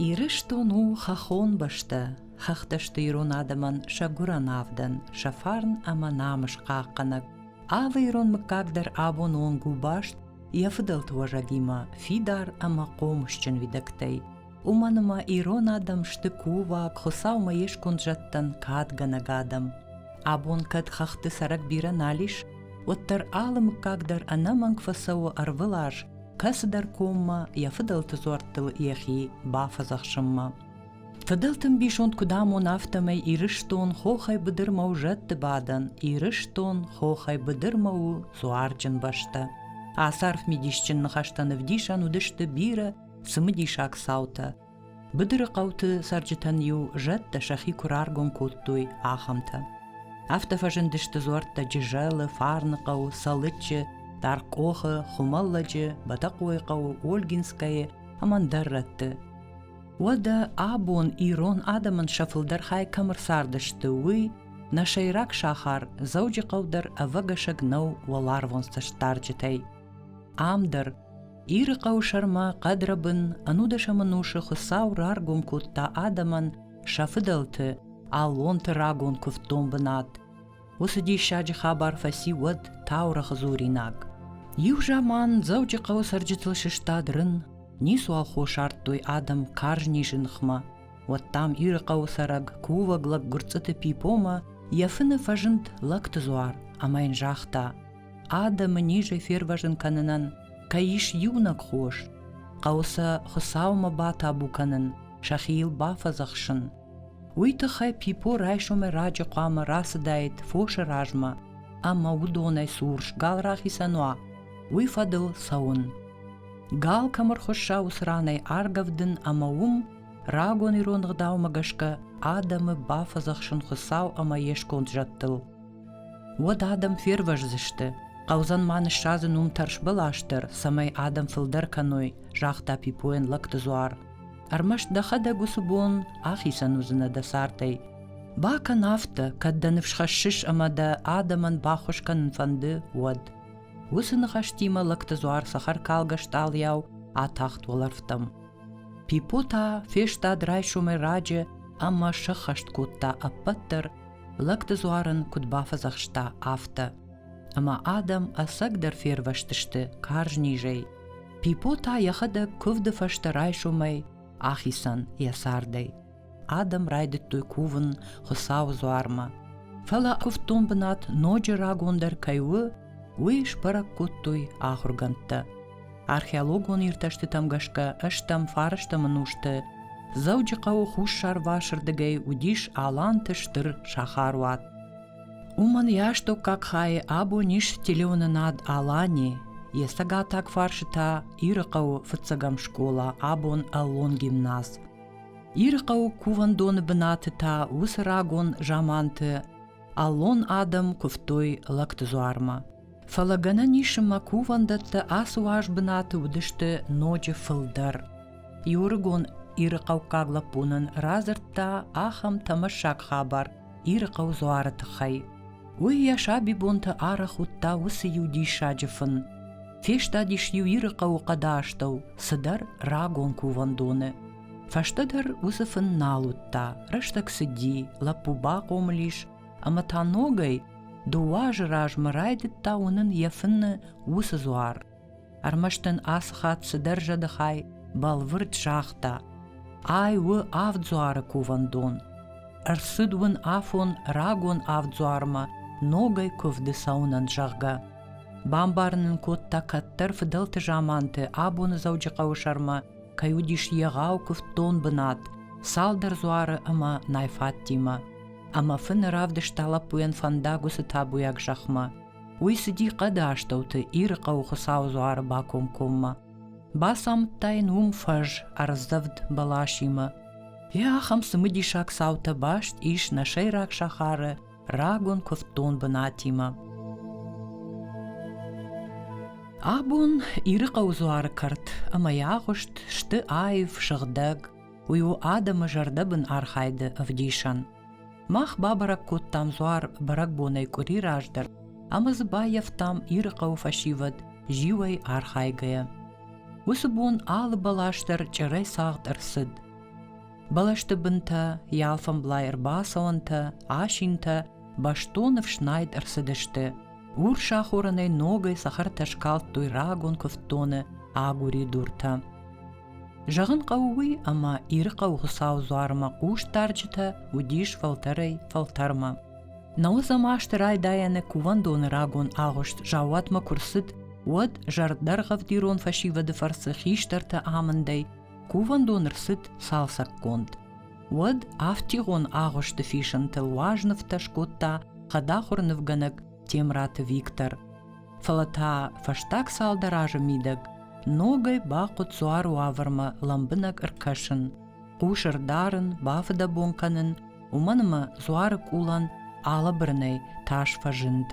Ирыстон у хӕххон бӕстӕ, хӕхтӕ сты ирон адӕмӕн сӕ гуырӕн авдӕн, сӕ фарн ӕмӕ намыс хъахъхъӕнӕг. Алы ирон мыггаг дӕр абоны онг у баст йӕ фыдӕлты уӕзӕгимӕ фидар ӕмӕ хъомысджын уидӕгтӕй. Уымӕн ӕмӕ ирон адӕм сты кувӕг, Хуыцаумӕ йе сконд зӕдтӕн кадгӕнӕг адӕм. Абон кӕд хӕхты цӕрӕг бирӕ нал ис, уӕддӕр алы мыггаг дӕр ӕнӕмӕнг фӕцӕуы ӕрвылаз кӕцыдӕр коммӕ йӕ фыдӕлты дзуӕрттыл йӕхи бафӕдзӕхсынмӕ. Фыдӕлты ӕмбисонд куыд амоны, афтӕмӕй Ирыстон хохӕй быдырмӕ у зӕдты бадӕн, Ирыстон хохӕй быдырмӕ у дзуарджын бӕстӕ. Ацы арф мидисджын ныхӕстӕн ӕвдисӕн уыдысты бирӕ цымыдисаг цаутӕ. Быдыры хъӕуты цӕрджытӕн-иу зӕдтӕ сӕхи куы раргом кодтой, ахӕмтӕ. Афтӕ фӕзындысты дзуӕрттӕ Джызӕлы, Фарныхъӕуы, Цӕлыччы, Даргъкъохы, Хуымӕллӕджы, Бӕтӕхъойыхъӕуы, Ольгинскӕйы ӕмӕ ӕндӕр рӕтты. Уӕдӕ абон ирон адӕмӕн сӕ фылдӕр хай кӕм ӕрцардысты, уый нӕ сӕйраг сахар Дзӕуджыхъӕу дӕр ӕвӕгӕсӕг нӕу уӕларвон цӕстдарджытӕй. Ам дӕр, Ирыхъӕуы сӕрмӕ хъӕдрӕбын ӕнудӕсӕм ӕнусы Хуыцау раргом кодта адӕмӕн сӕ фыдӕлты, аллонты рагон куывддон бынат. Уыцы диссаджы хабар фӕци уӕд таурӕгъы дзуринаг. Иу заман Дзӕуджыхъӕуы цӕрджытыл сыстад рын, ницуал хос ардтой адӕм карз низы ныхмӕ. Уӕд, дам, Ирыхъӕуы цӕрӕг кувӕг лӕг Гуырцъыты Пипомӕ йӕ фыны фӕзынд лӕгты дзуар ӕмӕ йын загъта: адӕмы низӕй фервӕзын кӕнынӕн кӕй ис иунӕг хос, хъӕуы сӕ Хуыцаумӕ батабу кӕнын, сӕхи йыл бафӕдзӕхсын. Уый тыххӕй Пипо райсомӕй раджы хъуамӕ рацыдаид фосы размӕ ӕмӕ уыдонӕй цы урс гал рахицӕн уа, уый фӕдыл цӕуын. Гал кӕм ӕрхуысса, уыцы ранӕй аргӕвдын ӕмӕ уым, рагон ирон ӕгъдаумӕ гӕсгӕ, адӕмы бафӕдзӕхсын Хуыцау ӕмӕ йе сконд зӕдтыл. Уӕд адӕм фервӕздзысты. Хъӕудзӕн ма ныссадзын уым тӕрсбӕлас дӕр, цӕмӕй адӕм фылдӕр кӕной, загъта Пипойӕн лӕгты дзуар. Ӕрмӕст дӕхӕдӕг уыцы бон ахицӕн уыдзынӕ дӕ цардӕй. Бакӕн афтӕ, кӕд дӕ ныфс хӕссыс ӕмӕ дӕ адӕмӕн баххуыс кӕнын фӕнды, уӕд. Уыцы ныхӕстимӕ лӕгты дзуар цӕхӕркалгӕ стъалыйау атахт уӕлӕрвтӕм. Пипо та фестад райсомӕй раджы ӕмӕ сӕххӕст кодта ӕппӕт дӕр, лӕгты дзуар ын куыд бафӕдзӕхста, афтӕ. Ӕмӕ адӕм ӕцӕгдӕр фервӕзтысты карз низӕй. Пипо та йӕхӕдӕг куывды фӕстӕ райсомӕй ахицӕн йӕ цардӕй. Адӕм райдыдтой кувын Хуыцауы дзуармӕ. Фӕлӕ куывддон бынат ноджы рагондӕр кӕй у, уый сбӕрӕг кодтой ахуыргӕндтӕ. Археологон иртӕстытӕм гӕсгӕ ӕстӕм фарӕстӕм ӕнусты Дзӕуджыхъӕуы хуссарварсырдыгӕй уыдис Аланты стыр сахаруат. Уымӕн йӕ астӕуккаг хайы абон ис телеуынынад Алани, йӕ цӕгатаг фарсы та Ирыхъӕуы фыццӕгӕм скъола, абон Ӕллон гимназ. Ирыхъӕуы кувӕндоны бынаты та уыцы рагон заманты аллон адӕм куывтой лӕгты дзуармӕ. Фӕлӕ гӕнӕн ис ӕмӕ кувӕндӕттӕ ацы уаз бынаты уыдысты ноджы фылдӕр. Иу ӕрыгон ирыхъӕуккаг лӕппу нын радзырдта ахӕм тӕмӕссаг хабар Ирыхъӕу дзуары тыххӕй. Уый йӕ сабибонты арӕх уыдта уыцы иу диссаджы фын. Фестадис-иу Ирыхъӕуы хъӕдастӕу цыдӕр рагон кувӕндоны. Фӕстӕдӕр уыцы фын нал уыдта, рӕстӕг цыди, лӕппу бахъомыл ис ӕмӕ та ногӕй дыууӕ азы размӕ райдыдта уынын йӕ фыны уыцы дзуар. Ӕрмӕст ын ацы хатт цыдӕр зӕды хай бӕлвырд загъта: Ай у Авддзуары кувӕндон. Ӕрцыд уын афон рагон Авддзуармӕ ногӕй куывды цӕуынӕн, зӕгъгӕ. Бамбарын ын кодта, кӕддӕр фыдӕлты заманты абоны Дзӕуджыхъӕуы сӕрмӕ кӕй уыдис егъау куывддон бынат, цалдӕр дзуары ӕмӕ найфаттимӕ. Ӕмӕ фыны равдыста лӕппуйӕн фӕндаг уыцы табуйаг зӕхмӕ. Уый цыди хъӕды астӕуты Ирыхъӕуы Хуыцауы дзуары бакомкоммӕ. Бацамыдта йын уым фӕз ӕрдзӕвд бӕласимӕ. Йӕ ахӕм цымыдисаг цаутӕ баст ис нӕ сӕйраг сахары рагон куывддон бынатимӕ. Абон Ирыхъӕуы дзуары кӕрт ӕмӕ йӕ агъуыст сты аив, сыгъдӕг, уый у адӕмы зӕрдӕбын архайды ӕвдисӕн. Мах бабӕрӕг кодтам дзуар бӕрӕгбонӕй къуыри раздӕр ӕмӕ дзы баййӕфтам Ирыхъӕуы фӕсивӕд зиуӕй архайгӕйӕ. Уыцы бон алы бӕлас дӕр чъырӕй цагъд ӕрцыд. Бӕлӕсты бынтӕ, йӕ алфӕмблай ӕрбацӕуӕнтӕ, асинтӕ бӕстон ӕфснайд ӕрцыдысты. Урс ахорӕнӕй ногӕй цӕхӕртӕ скалдтой рагон куывддоны агуыридуртӕ. Зӕгъын хъӕуы уый, ӕмӕ Ирыхъӕуы Хуыцауы дзуармӕ хъусдарджытӕ уыдис фӕлтӕрӕй фӕлтӕрмӕ. Нӕуӕдзӕм азты райдайӕны кувӕндоны рагон агъуыст заууатмӕ куы рцыд, уӕд зӕрдӕргъӕвд ирон фӕсивӕды фӕрцы хистӕртӕ амындӕй кувӕндон ӕрцыд цалцӕггонд. Уӕд афтигъон агъуысты фисынтыл уазнывтӕ скодта хӕдахуыр нывгӕнӕг Темраты Виктор. Фӕлӕ та фӕстаг цалдӕр азы мидӕг ногӕй бахъуыд дзуары уавӕрмӕ лӕмбынӕг ӕркӕсын, хъус ӕрдарын, бафыдӕбон кӕнын, уымӕн ӕмӕ дзуары къулӕн алӕбырынӕй тас фӕзынд.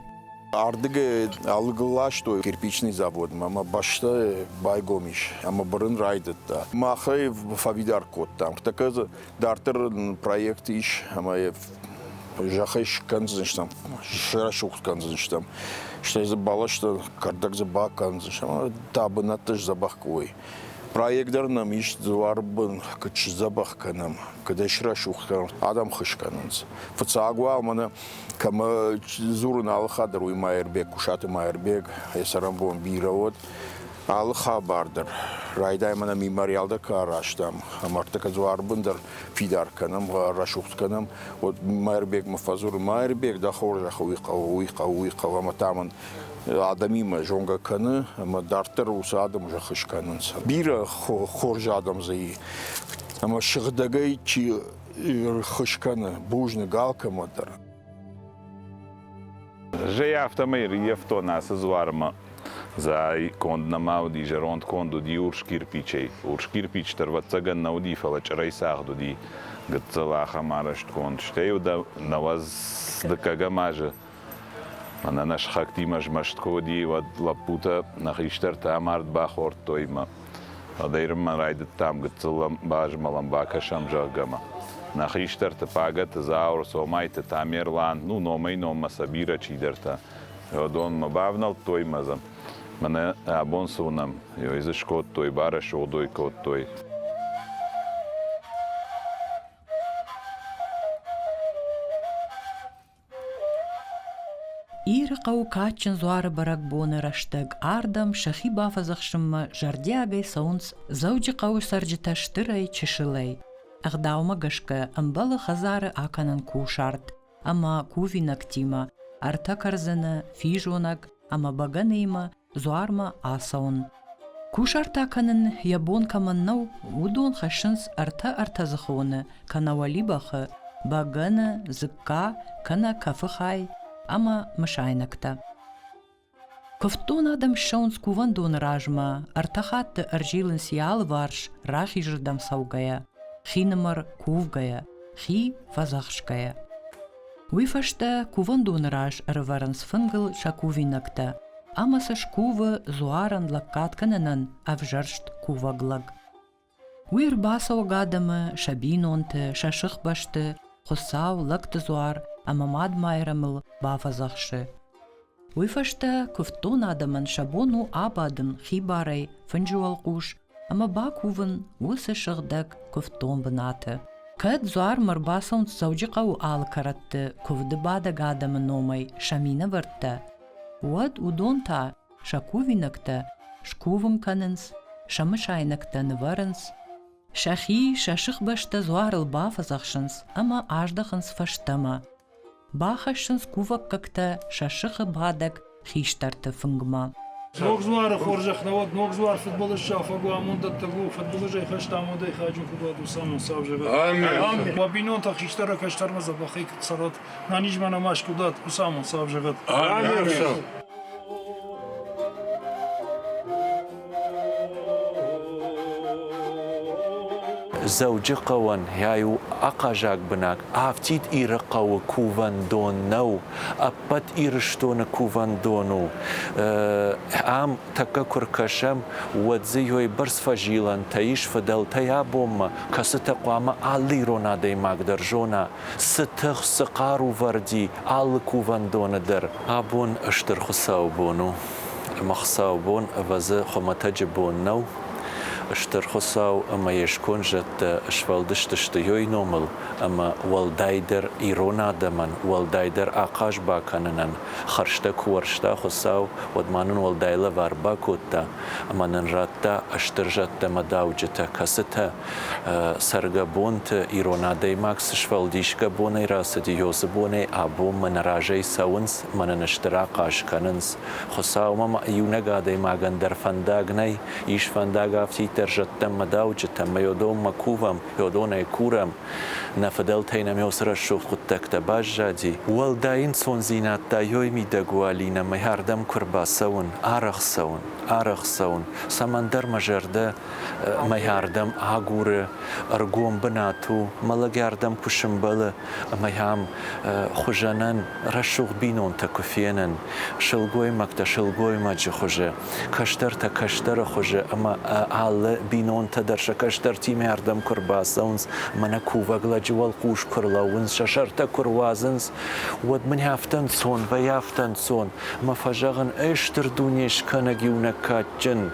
Ардыгӕй ӕлыгыл ластой кирпичный заводмӕ ӕмӕ бӕстӕ байгом ис ӕмӕ бырын райдыдта. Мах ӕй фӕфидар кодтам. Тӕккӕ дзы дарддӕр проект ис ӕмӕ йӕ зӕххӕй скӕндзыстӕм, срӕсугъд кӕндзыстӕм. Стӕй дзы бӕлӕстӕ, кӕрдӕг дзы бакӕндзыстӕм ӕмӕ та бынӕттӕ сдзӕбӕх кой. Проект дӕр нӕм ис дзуары бын, куыд сдзӕбӕх кӕнӕм, куыд ӕй срӕсугъд кӕнӕм, адӕм хыз кӕнынц. Фыццаг уал мӕнӕ кӕмӕ дзурын алы хатт дӕр, уый Майырбег, Кусаты Майырбег, йӕ цӕрӕнбон бирӕ уӕд. Алы хабар дӕр, райдай мӕнӕ мемориал дӕр куы арӕзтам, ӕмӕ ӕртыккӕ дзуары бын дӕр фидар кӕнӕм, рӕсугъд кӕнӕм, уӕд Майырбегмӕ фӕдзуры, Майырбег, дӕ хорзӕх, уый хъӕуы, уый хъӕуы, уый хъӕуы, ӕмӕ та мын адӕмимӕ зонгӕ кӕны ӕмӕ дарддӕр уыцы адӕм зӕхх скӕнынц. Бирӕ хорз адӕм дзы и, ӕмӕ сыгъдӕгӕй чи ххуыс кӕны, бузныг алкӕмӕ дӕр. Зӕй афтӕмӕй рыййӕфтон ацы дзуармӕ. Зӕй конд нӕма уыди, зӕронд конд уыди урс кирпичӕй. Урс кирпич дӕр, ӕвӕццӕгӕн, нӕ уыди, фӕлӕ чъырӕй цагъд уыди гыццыл ахӕм арӕзтгонд. Стӕй уыд 90 дыккӕгӕм азы Мӕнӕ нӕ сыхӕгтимӕ змӕст куы уыди, уӕд лӕппутӕ нӕ хистӕртӕ амард бахордтой мӕ. Уӕдӕй райдыдтам гыццыл базмӕлӕм, бакӕсӕм, зӕгъгӕ мӕ. Нӕ хистӕрты Пагӕты Зауыр, Цомайты Тамерлан, ну номӕй-номмӕ сӕ бирӕ чидӕртӕ. Уыдонмӕ бавнӕлдтой мӕ дзы мӕнӕ абон цы уынӕм, ёй дзы скодтой, барӕсугъдой кодтой. Ирыхъӕуы кадджын дзуары бӕрӕгбоны рӕстӕг ардӕм сӕхи бафӕдзӕхсынмӕ зӕрдиагӕй цӕуынц Дзӕуджыхъӕуы цӕрджытӕ стырӕй-чысылӕй. Ӕгъдаумӕ гӕсгӕ ӕмбӕлы хӕдзары акӕнын кусарт ӕмӕ кувинӕгтимӕ, ӕртӕ кӕрдзыны, физонӕг ӕмӕ бӕгӕныимӕ дзуармӕ ацӕуын. Кусарт акӕнын йӕ бон кӕмӕн нӕу, уыдон хӕссынц ӕртӕ ӕртӕдзыхоны кӕнӕ уӕлибӕхы, бӕгӕны, дзыкка кӕнӕ кӕфы хай ӕмӕ мысайнӕгтӕ. Куывддон адӕм ссӕуынц кувӕндоны размӕ, ӕртӕ хатты ӕрзилынц йӕ алыварс рахизырдӕм цӕугӕйӕ, хинымӕр кувгӕйӕ, хи фӕдзӕхсгӕйӕ. Уый фӕстӕ кувӕндоны раз ӕрӕвӕрынц фынгыл сӕ кувинӕгтӕ ӕмӕ сӕ скувы дзуарӕн лӕггад кӕнынӕн ӕвзӕрст кувӕг лӕг. Уый ӕрбацӕуӕг адӕмы, сӕ бинонты, сӕ сыхбӕсты, Хуыцау, лӕгты дзуар ӕмӕ Мад Майрӕмыл бафӕдзӕхсы. Уый фӕстӕ куывддон адӕмӕн сӕ бон у абадын хибарӕй фынджы уӕлхъус ӕмӕ бакувын уыцы сыгъдӕг куывддон бынаты. Кӕд дзуармӕ ӕрбацӕуынц Дзӕуджыхъӕуы алы кӕрӕтты куывды бадӕг адӕмы номӕй сӕ минӕвӕрттӕ, уӕд уыдон та сӕ кувинӕгтӕ скувын кӕнынц, сӕ мысайнӕгтӕ нывӕрынц, сӕхи сӕ сыхбӕстӕ дзуарыл бафӕдзӕхсынц ӕмӕ аздӕхынц фӕстӕмӕ, бахӕссынц кувӕггӕгтӕ сӕ сыхы бадӕг хистӕрты фынгмӕ. Ног дзуары хорзӕх нӕ уӕд, ног дзуар фыдбылыз сафӕг у, амонддӕттӕг у, фыдбылызӕй хӕст амондӕй хайджын куыд уӕд, уыцы амонд сау зӕгъӕд. Амин. Уӕ бинонтӕ хистӕрӕй кӕстӕрмӕ дзӕбӕхӕй куыд цӕрат, нӕнизмӕ нӕ ма скуыдат, уыцы амонд сау зӕгъӕд. Амин. Дзӕуджыхъӕуӕн ай у ахъаззаг бынат. Афтид Ирыхъӕуы кувӕндон нӕу, ӕппӕт Ирыстоны кувӕндон у. Ам тӕккӕ куы ркӕсӕм, уӕд дзы уыйбӕрц фӕзилӕнтӕ ис фыдӕлтӕй абонмӕ, кӕцытӕ хъуамӕ алы ирон адӕймаг дӕр зона, цы тых, цы хъару вӕрди алы кувӕндоны дӕр. Абон Стыр Хуыцауы бон у. Ӕмӕ Хуыцауы бон ӕвӕдзы хуымӕтӕджы бон нӕу. Стыр Хуыцау ӕмӕ йе сконд зӕдтӕ сфӕлдыстысты йой номыл ӕмӕ уӕлдайдӕр ирон адӕмӕн уӕлдайдӕр ахъаз бакӕнынӕн хӕрзтӕ куы уӕрста Хуыцау, уӕд ма нын уӕлдай лӕвар бакодта ӕмӕ нын радта стыр зӕдтӕ ӕмӕ дауджытӕ, кӕцытӕ цӕргӕбонты ирон адӕймаг цы сфӕлдисгӕ бонӕй рацыди, ёцы бонӕй абонмӕ нӕ разӕй цӕуынц, мӕ нын стыр ахъаз кӕнынц. Хуыцаумӕ ма иунӕг адӕймагӕн дӕр фӕндаг нӕй, ис фӕндаг афтиддӕр зӕдтӕм мӕ дауджытӕм, мӕ ёдонмӕ кувӕм, ёдонӕй курӕм. Нӕ фыдӕлтӕй нӕм ёцы рӕсугъд хъуыддӕгтӕ баззади. Уӕлдай ӕнцондзинад та ёй мидӕг у Алинӕ мӕ ардӕм куы рбацӕуын, арӕх цӕуын, арӕх цӕуын, цӕмӕндӕр мӕ зӕрдӕ мӕ ардӕм агуры, ӕргом бынат у, мӕ лӕг ардӕм куы сымбӕлы ӕмӕ ам хуызӕнӕн рӕсугъд бинонтӕ куы фенын, сылгоймӕгтӕ сылгоймаджы хуызы, кӕстӕртӕ кӕстӕры хуызы ӕмӕ алы бинонтӕ дӕр сӕ кӕстӕртимӕ ардӕм куы рбацӕуынц, мӕнӕ кувӕг лӕджы уӕлхъус куы рлӕууынц, сӕ сӕртӕ куы руадзынц, уӕд мын афтӕ ӕнцон вӕййы, афтӕ ӕнцон. Ӕмӕ фӕзӕгъын, ӕй стыр дуне скӕнӕг иунӕг кадджын,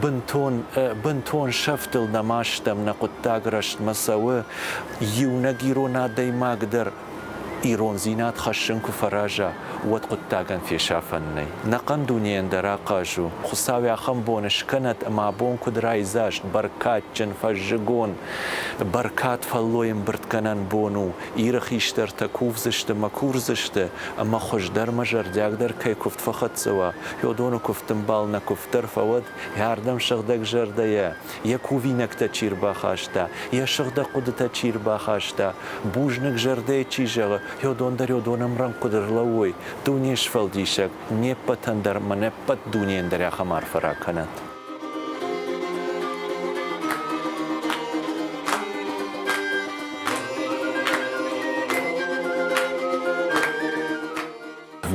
бынтон, бынтон сӕфтыл нӕма стӕм, нӕ хъуыддаг рӕстмӕ цӕуы, иунӕг ирон адӕймаг дӕр ирондзинад хӕссын куы фӕраза, уӕд хъуыддагӕн фесафӕн нӕй. Нӕхъӕн дунейӕн дӕр ахъаз у. Хуыцау ахӕм бон скӕнӕд ӕмӕ абон куыд райдзаст, бӕркадджын, фӕззыгон, бӕркад фӕллой ӕмбырдгӕнӕн бон у. Иры хистӕртӕ кувдзысты мӕ курдзысты, ӕмӕ хуыздӕрмӕ зӕрдиагдӕр кӕй куывд фӕхӕццӕ уа, уыдоны куывды мбал нӕ куывд дӕр фӕуӕд, ардӕм сыгъдӕг зӕрдӕйӕ йӕ кувинӕгтӕ чи рбахаста, йӕ сыгъдӕг хъуыдытӕ чи рбахаста, бузныг зӕрдӕйы чи зӕгъы, уыдон дӕр уыдон ӕмрӕнхъ куыд ӕрлӕууой, дуне сфӕлдисӕг не ппӕтӕн дӕр ӕмӕ не ппӕт дунейӕн дӕр ахӕм арфӕ ракӕнӕд.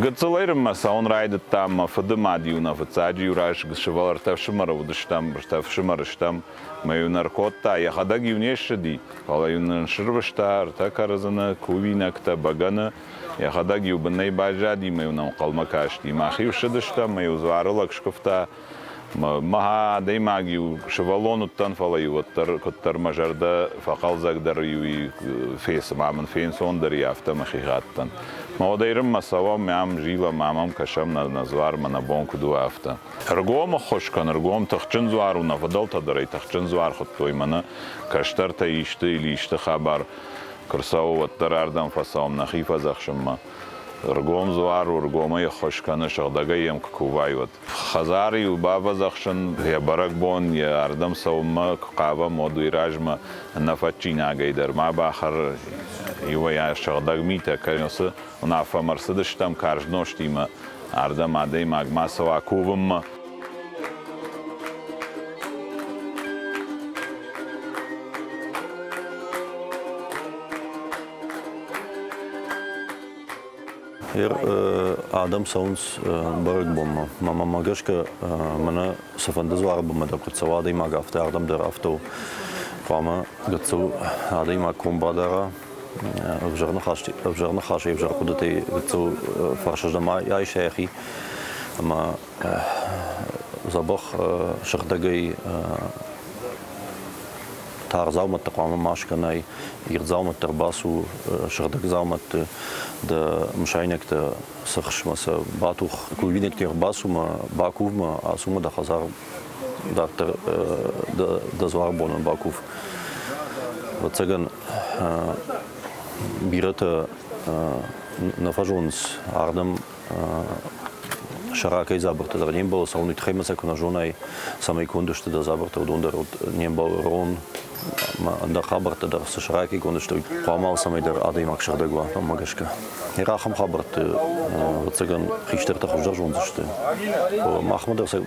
Гыццыл ӕрыммӕ цӕуын райдыдтам, мӕ фыды мад-иу нӕ фыццаджы-иу раз сывӕллӕттӕ ӕфсымӕры уыдыстӕм, ӕртӕ ӕфсымӕры стӕм, мӕ-иу нӕ ӕркодта, йӕхӕдӕг-иу не ссыди, фӕлӕ-иу нын сырвыста ӕртӕ кӕрдзыны, кувинӕгтӕ, бӕгӕны, йӕхӕдӕг-иу бынӕй баззади мӕ-иу нӕм ӕнхъӕлмӕ касти. Мах-иу ссыдыстӕм, мӕ-иу дзуары лӕг скуывта, Мӕ адӕймаг-иу сывӕллон уыдтӕн, фӕлӕ-иу уӕддӕр куыддӕр мӕ зӕрдӕ фӕхъӕлдзӕгдӕр-иу цыма мын фенцондӕр и, афтӕ мӕхи гъӕдтӕн. Мӕ уӕд ӕрынмӕ цӕуӕм, ам зилӕм, ам ӕм кӕсӕм нӕ, нӕ дзуармӕ, нӕ бон куыд у, афтӕ. Ӕргом ӕххуыс кӕн, ӕргом тыхджын дзуар у, нӕ фыдӕлтӕ дӕр ӕй тыхджын дзуар хуыдтой, мӕнӕ кӕстӕртӕ исты или исты хабар куы рцӕуы, уӕддӕр ардӕм фӕцӕуӕм нӕхи фӕдзӕхсынмӕ. Ӕргом дзуар у, ӕргомӕй ӕххуыс кӕны, сыгъдӕгӕй йӕм куы кувай, уӕд. Хӕдзары-иу бафӕдзӕхсын йӕ бӕрӕгбон, йӕ ардӕм цӕуынмӕ куы хъавӕм, уӕд уый размӕ ӕнӕфӕтджинагӕй дӕр ма бахӕр, иуӕй сыгъдӕг митӕ кӕн. Уыцы уынаффӕмӕ ӕрцыдыстӕм карз нозтимӕ, ардӕм адӕймаг ма цӕуа кувынмӕ. Адӕм цӕуынц бӕрӕгбонмӕ. Мӕнмӕ гӕсгӕ, мӕнӕ цыфӕнды дзуары бынмӕ дӕр куыд цӕуа адӕймаг, афтӕ ардӕм дӕр афтӕ у. Хъуамӕ гыццыл адӕймаг ком бадара, ӕвзӕр ныхас, ӕвзӕр ныхасӕй ӕвзӕр хъуыдытӕй гыццыл фӕрсырдӕм айса йӕхи ӕмӕ дзӕбӕх сыгъдӕгӕй тар дзаумӕттӕ хъуамӕ ма скӕнай, ирд дзаумӕттӕ ӕрбацу, сыгъдӕг дзаумӕтты дӕ мысайнӕгтӕ цыхсмӕ сӕ батух, кувинӕгтӕ ӕрбацумӕ, бакувмӕ, ацумӕ дӕ хӕдзар дарддӕр дӕ дзуарбонӕн бакув. Ӕвӕццӕгӕн, бирӕтӕ нӕ фӕзонынц ардӕм сӕракӕй дзабыртӕ дӕр не мбӕлы цӕуын, уый тыххӕй ма сӕ куы нӕ зонай, цӕмӕй конд сты дӕ дзабыртӕ, уыдон дӕр не мбӕлы рон ӕмӕ ӕндӕр хабӕрттӕ дӕр цы сӕракӕй конд сты, хъуамӕ алцӕмӕй дӕр адӕймаг сыгъдӕг уа, уымӕ гӕсгӕ. Ахӕм хабӕртты, ӕвӕццӕгӕн, хистӕртӕ хуыздӕр зондзысты. Махмӕ дӕр сӕ,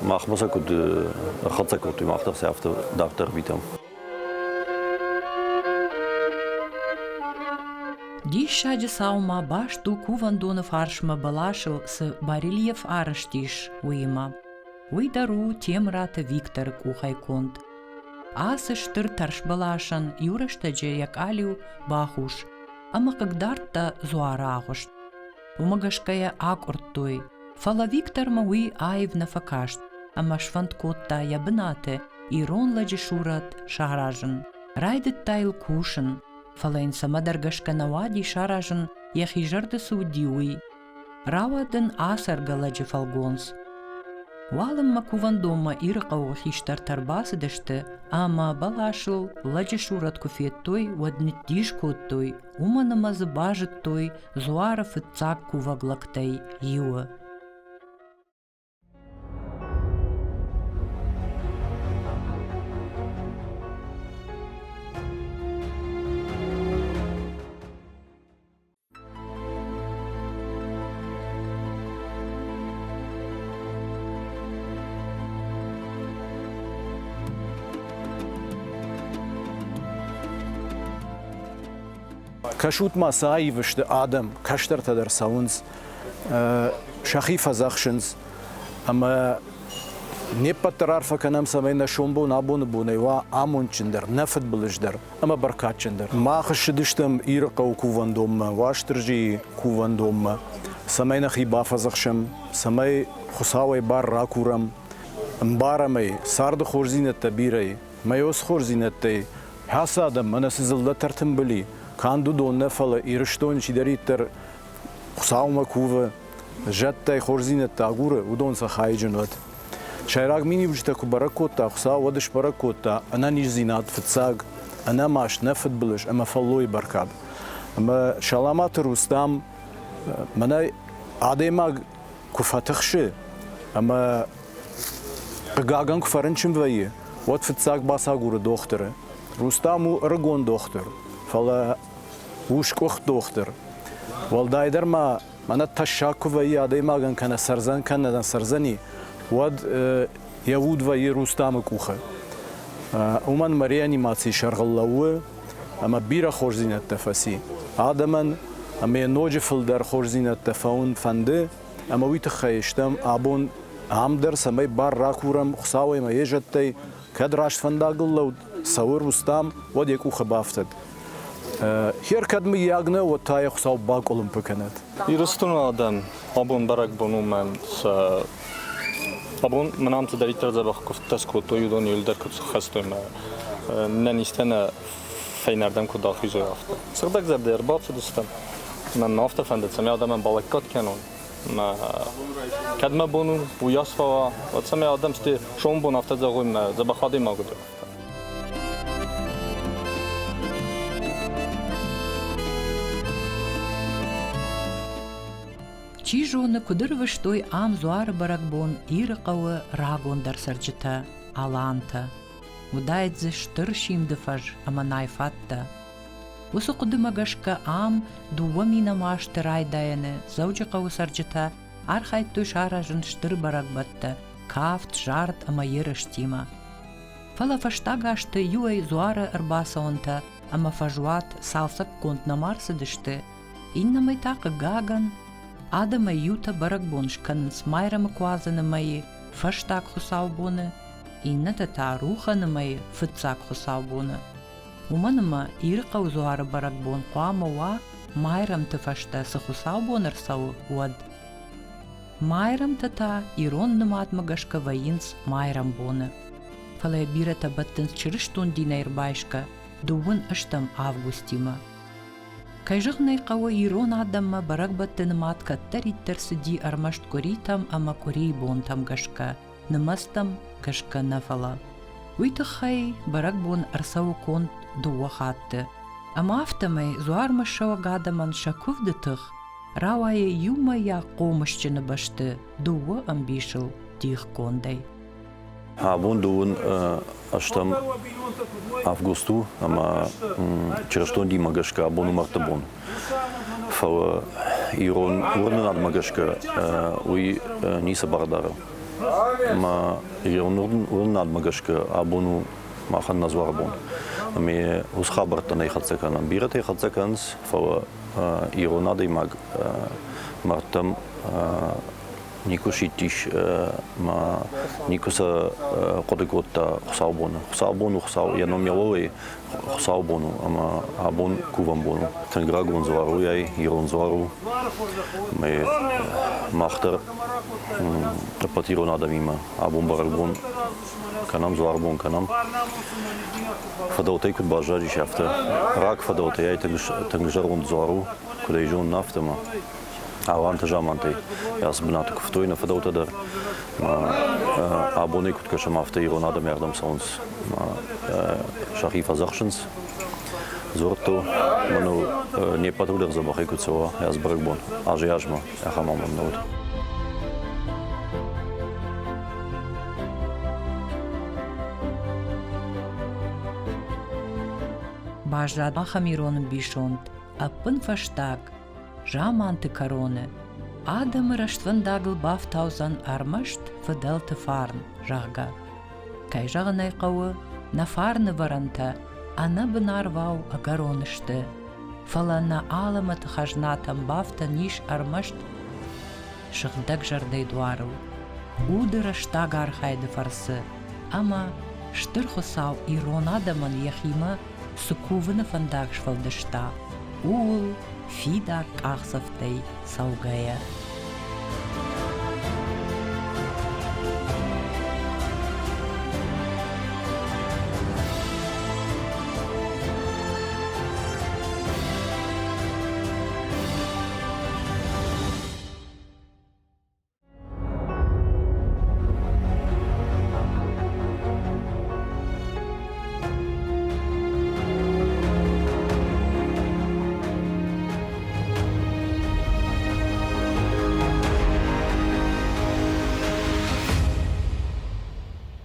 махмӕ сӕ куыд ӕрхӕццӕ кодтой, мах дӕр сӕ афтӕ дарддӕр ӕрвитӕм. Диссаджы цау ма баст у кувӕндоны фарсмӕ бӕласыл цы барельеф арӕзт ис, уыимӕ. Уый дӕр у Темыраты Викторы къухӕй конд. Ацы стыр тӕрсбӕласӕн иу рӕстӕджы йӕ къалиу бахус ӕмӕ хъыгдардта дзуары агъуыст. Уымӕ гӕсгӕ йӕ акъуырдтой, фӕлӕ Виктормӕ уый аив нӕ фӕкаст ӕмӕ сфӕнд кодта йӕ бынаты ирон лӕджы сурӕт саразын. Райдыдта йыл кусын, фӕлӕ йын цӕмӕдӕр гӕсгӕ нӕ уади саразын, йӕхи зӕрды цы уыди, уый. Рауад ын ацӕргӕ лӕджы фӕлгонц. Уалынмӕ кувӕндонмӕ Ирыхъӕуы хистӕртӕ ӕрбацыдысты ӕмӕ бӕласыл лӕджы сурӕт куы федтой, уӕд ныддис кодтой, уымӕн ӕмӕ дзы базыдтой дзуары фыццаг кувӕг лӕгтӕй иуы. Кӕсут ма, цы аив сты адӕм, кӕстӕртӕ дӕр цӕуынц, сӕхи фӕдзӕхсынц ӕмӕ не ппӕт дӕр арфӕ кӕнӕм, цӕмӕй нӕ сомбон абоны бонӕй уа амондджындӕр, нӕ фыдбылыздӕр ӕмӕ бӕркадджындӕр. Мах ссыдыстӕм Ирыхъӕуы кувӕндонмӕ, Уастырджийы кувӕндонмӕ, цӕмӕй нӕхи бафӕдзӕхсӕм, цӕмӕй Хуыцауӕй бар ракурӕм, ӕмбарӕм ӕй, царды хорздзинӕдтӕ бирӕ и, мӕ хорздзинӕдтӕй ацы адӕм мӕнӕ цы дзыллӕтӕ ӕртымбыл и, канд уыдон нӕ, фӕлӕ Ирыстоны чидӕриддӕр Хуыцаумӕ кувы, зӕдтӕй хорздзинӕдтӕ агуры, уыдон сӕ хайджын уӕд. Сӕйраг миниуджытӕ куы бӕрӕг кодта Хуыцау, уӕд сбӕрӕг кодта ӕнӕниздзинад фыццаг, ӕнӕмаст, нӕ фыдбылыз ӕмӕ фӕллойы бӕркад. Ӕмӕ Саламаты Рустам мӕнӕ адӕймаг куы фӕтыхсы ӕмӕ хъыгагӕн куы фӕрынчын вӕййы, уӕд фыццаг бацагуры дохтыры. Рустам у ӕрыгон дохтыр, фӕлӕ у сгуыхт дохтыр. Уӕлдайдӕр ма мӕнӕ тӕссаг куы вӕййы адӕймагӕн кӕнӕ цӕрдзӕн, кӕнӕ нӕ цӕрдзӕни, уӕд йӕ уд вӕййы Рустамы къухы. Уымӕн мӕ реанимацийы сӕргъыл лӕууы ӕмӕ бирӕ хорздзинӕдтӕ фӕци адӕмӕн ӕмӕ йӕ ноджы фылдӕр хорздзинӕдтӕ фӕуын фӕнды ӕмӕ уый тыххӕй стӕм абон ам дӕр, цӕмӕй бар ракурӕм Хуыцауӕй ӕмӕ йе зӕдтӕй, кӕд раст фӕндагыл лӕуд цӕуы Рустам, уӕд йӕ къухы бафтыд. Хер кӕд мыййаг нӕ, уӕд та йӕ Хуыцау бакъуылымпы кӕнӕд. Ирыстоны адӕм абон бӕрӕгбон у мӕн сӕ абон мын ам цыдӕриддӕр дзӕбӕх куывдтӕ скодтой, уыдон иуылдӕр куыд схастой мӕ нӕ низтӕ нӕ фӕйнӕрдӕм куыд ахизой, афтӕ. Сыгъдӕгзӕрдӕ ӕрбацыдыстӕм. Мӕн афтӕ фӕндыд, цӕмӕй адӕмӕн балӕггад кӕнон. Мӕ кӕд мӕ бон у, уыйас фӕуа, уӕд цӕмӕй адӕм сте сомбон афтӕ зӕгъой, мӕ дзӕбӕх адӕймаг уыд. Чи зоны, куыд ӕрвыстой ам дзуары бӕрӕгбон Ирыхъӕуы рагондӕр цӕрджытӕ, алантӕ. Уыдаид дзы стыр симды фӕз ӕмӕ найфаттӕ. Уыцы хъуыдымӕ гӕсгӕ ам 2000 азты райдайӕны Дзӕуджыхъӕуы цӕрджытӕ архайдтой саразын стыр бӕрӕгбӕттӕ, кафт, зард ӕмӕ ерыстимӕ. Фӕлӕ фӕстаг азты иуӕй дзуары ӕрбацӕуӕнтӕ ӕмӕ фӕзуат цалцӕггонд нӕма рцыдысты, иннӕмӕй та, хъыгагӕн, адӕмӕй иутӕ бӕрӕгбон скӕнынц Майрӕмы куадзӕны мӕйы фӕстаг хуыцаубоны, иннӕтӕ та Рухӕны мӕйы фыццаг хуыцаубоны. Уымӕн ӕмӕ Ирыхъӕуы дзуары бӕрӕгбон хъуамӕ уа Майрӕмты фӕстӕ цы хуыцаубон ӕрцӕуы, уӕд. Майрӕмтӕ та ирон нымадмӕ гӕсгӕ вӕййынц майрӕмбоны. Фӕлӕ бирӕтӕ бӕттынц чырыстон динӕй ӕрбайсгӕ дыууын ӕстӕм августимӕ. Кӕй зӕгъын ӕй хъӕуы, ирон адӕммӕ бӕрӕгбӕтты нымад кӕддӕриддӕр цыди ӕрмӕст къуыритӕм ӕмӕ къуырийы бонтӕм гӕсгӕ, нымӕцтӕм гӕсгӕ нӕ, фӕлӕ. Уый тыххӕй бӕрӕгбон ӕрцӕуы конд дыууӕ хатты. Ӕмӕ афтӕмӕй дзуармӕ ссӕуӕг адӕмӕн сӕ куывды тых рауайы иумӕйаг хъомысджыны бӕсты дыууӕ ӕмбисыл дихгондӕй. Абон дыууын ӕстӕм август у ӕмӕ чырыстон динмӕ гӕсгӕ абон у мӕрдты бон. Фӕлӕ ирон уырнынадмӕ гӕсгӕ уый ницы бар дары. Ӕмӕ ирон уырнынадмӕ гӕсгӕ абон у махӕн нӕ дзуары бон. Ӕмӕ уыцы хабӕрттӕ нӕ хӕццӕ кӕнӕм. Бирӕтӕ хӕццӕ кӕнынц, фӕлӕ ирон адӕймаг мӕрдтӕм. Никуы сидтис ӕмӕ никуы сӕ хъуыды кодта хуыцаубоны. Хуыцаубон у Хуыцау, йӕ ном йӕ уӕлӕ хуыцаубон у ӕмӕ абон кувӕн бон у. Тынг рагон дзуар у ай, ирон дзуар у. Ӕмӕ мах дӕр ӕппӕт ирон адӕмимӕ абон бӕрӕгбон кӕнӕм, дзуарбон кӕнӕм. Фыдӕлтӕй куыд баззадис, афтӕ. Раг фыдӕлтӕй ай тынг зӕронд дзуар у, куыд ӕй зонын, афтӕ ма. Аланты замантӕй ацы бынаты куывтой нӕ фыдӕлтӕ дӕр. Абонӕй куыд кӕсӕм, афтӕ ирон адӕм ардӕм цӕуынц, сӕхи фӕдзӕхсынц. Дзуӕрттыл мӕныл не ппӕтыл дӕр дзӕбӕхӕй куыд цӕуа ацы бӕрӕгбон азӕй-азмӕ ахӕм амонд нӕ уыд. Баззад ахӕм ирон ӕмбисонд, ӕппынфӕстаг, заманты кӕроны адӕмы рӕствӕндагыл бафтаудзӕн ӕрмӕст фыдӕлты фарн, зӕгъгӕ. Кӕй зӕгъын ӕй хъӕуы, нӕ фарны вӕрӕнтӕ ӕнӕбын арвау ӕгӕрон сты, фӕлӕ нӕ алӕмӕты хӕзнатӕм бафтӕн ис ӕрмӕст сыгъдӕг зӕрдӕйы дуарыл, уды рӕстаг архайды фӕрцы ӕмӕ Стыр Хуыцау ирон адӕмӕн йӕхимӕ цы кувыны фӕндаг сфӕлдыста, ууыл фидар къахдзӕфтӕй цӕугӕйӕ.